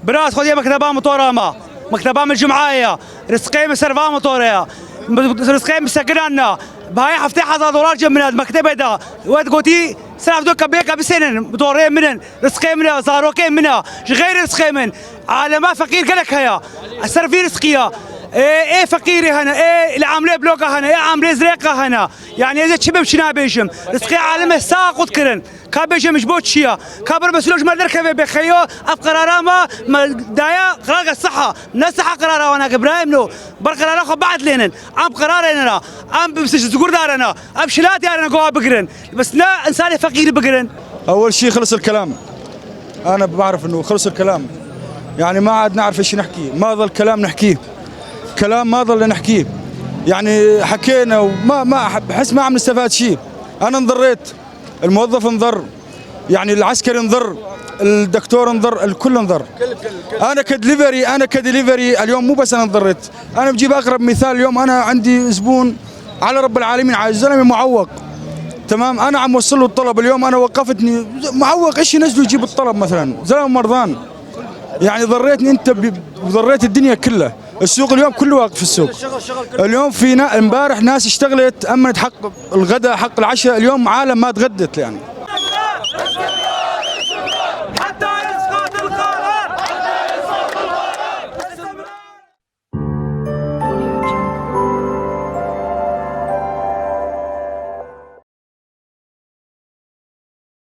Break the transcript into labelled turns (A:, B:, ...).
A: براس خذ مكتبة موتورا مكتبة من الجمعية رزقي مسرفا موتوريا رزقي مسكرنا بهاي هفتي هزار دولار جمنا مكتبة دا وقت قوتي سلاف دو كبيكا بسنن موتوري منن رزقي منا زاروكي منا غير رزقي من عالما فقير قالك هيا السر في رزقية ايه ايه فقيري هنا، ايه اللي عامله بلوكا هنا، ايه عامله زريقه هنا. يعني اذا تشبب شنا بيجم رزقي عالم ساقط كرن كابيجم مش بوتشيا كابر مسلوج ما دركب بخيو اف قرارا ما دايا قرار الصحه نصحة قرارا وانا ابراهيم نو بر قرارا خو بعد لينن ام قرار ام بس زقور دارنا ام شلات يارنا قوا بقرن بس لا انسان فقير بقرن.
B: اول شيء خلص الكلام، انا بعرف انه خلص الكلام، يعني ما عاد نعرف ايش نحكي، ما ظل كلام نحكيه، كلام ما ظل نحكيه، يعني حكينا وما ما بحس ما عم نستفاد شيء. انا انضريت، الموظف انضر، يعني العسكري انضر، الدكتور انضر، الكل انضر. انا كدليفري اليوم مو بس انا انضريت، انا بجيب اقرب مثال. اليوم انا عندي زبون على رب العالمين، عايز زلمه معوق، تمام، انا عم وصل له الطلب. اليوم انا وقفتني معوق، ايش ينزله يجيب الطلب مثلا؟ زلمه مرضان، يعني ضريتني انت، ضريت الدنيا كلها. السوق اليوم كله واقف في السوق. اليوم في امبارح ناس اشتغلت امنت حق الغداء حق العشاء، اليوم عالم ما تغدت يعني.